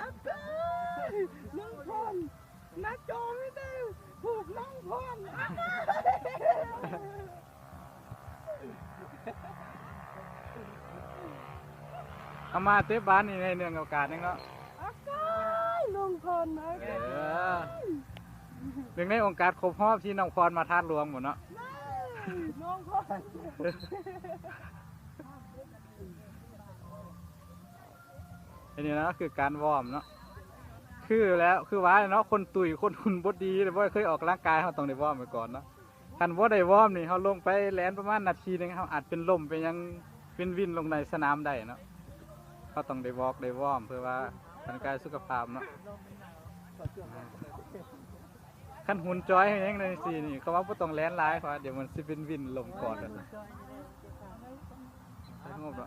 ອາກາຍ ນ້ອງພອນ ໜ້າຈໍມີແຕ່ຮູບນ້ອງພອນ. ເອົາມາເຕະບານນີ້ໃນເນື່ອງໂອກາດໜຶ່ງເນາະ. ອາກາຍ ນ້ອງພອນ ອາກາຍ ເອີ ເນື່ອງໃນໂອກາດຄົບຮອບທີ່ນ້ອງພອນມາທາດຫຼວງໝົດເນາະ. ນ້ອງພອນ ອັນນີ້ນະ ຄືການວອມເນາະ ຄືແລ້ວ ຄືວ່າເນາະ ຄົນຕຸ້ຍ ຄົນຫຸ່ນບໍ່ດີ ຫຼືບໍ່ເຄີຍອອກກຳລັງກາຍ ເຮົາຕ້ອງໄດ້ວອມໄວ້ກ່ອນເນາະ. ຄັນບໍ່ໄດ້ວອມນີ້ ເຮົາລົງໄປແລ່ນປະມານນາທີໜຶ່ງ ເຮົາອາດເປັນລົມເປັນຫຍັງ ເປັນວິນລົງໃນສະໜາມໄດ້ເນາະ. ເຮົາຕ້ອງໄດ້ວອກໄດ້ວອມ ເພື່ອວ່າການກາຍສຸຂະພາບເນາະ. ຄັນຫຸ່ນຈອຍແຮງໃນຊີ້ນີ້ ເຂົາວ່າບໍ່ຕ້ອງແລ່ນຫຼາຍ ເພາະວ່າດຽວມັນຊິເປັນວິນລົມກ່ອນ. ສະຫງົບເນາະ.